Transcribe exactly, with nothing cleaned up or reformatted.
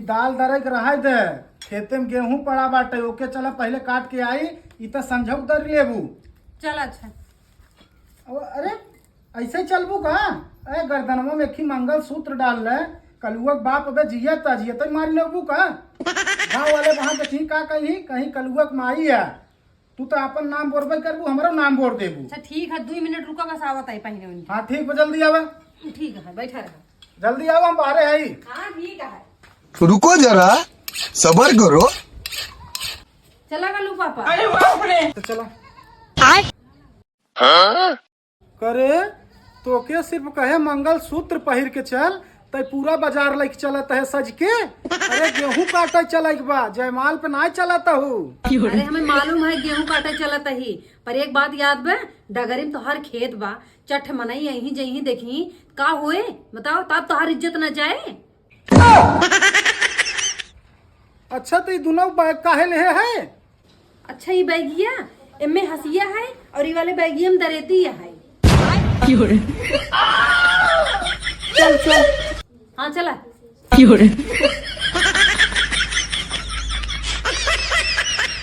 दाल दरे के रहाई दे, खेते में गेहूं पड़ा बाटे, ओके चला पहिले काट के आई, ई त संझौक दर लेबू। चल अच्छा। अब अरे, ऐसे चलबू का? ए, गर्दनवा में एक ही मंगलसूत्र डाल ले, कलुआ के बाप अबे जियत, जियत मार लेबू का? गाँव वाले वहां देखी का कहीं, कहीं कलुआ के माई है। तू तो अपन नाम बोलबे करबू, हमरो नाम बोल देबू। अच्छा ठीक है, दुई मिनट रुका, बस आवत है पहले उनके। हाँ ठीक बा, जल्दी आवा। ठीक है, बैठा रहा। जल्दी आवा, हम बाहरे हई। हाँ ठीक है। रुको जरा, सबर करो। चला गलू पापा। तो चला। करे, तोके सिर्फ कहे मंगलसूत्र पहिर के चल, तै पूरा बाजार लइके चलत है सज के। अरे गेहूं काटे चलइक बा, जयमाल पे नाय चलत हूँ। अरे हमें मालूम है गेहूं काटे चलत ही, पर एक बात याद बा, डगरी में तोहार खेत बा, चट मनई यहीं जहीं देखी का होए, बताओ तब तोहार इज्जत न जाए। अच्छा तो ये दोनों बैग काहे ले है? अच्छा, ई बैगिया, एमे हंसिया है और ई वाले बैगिया में दरेती है। चल, चल। हाँ, चला।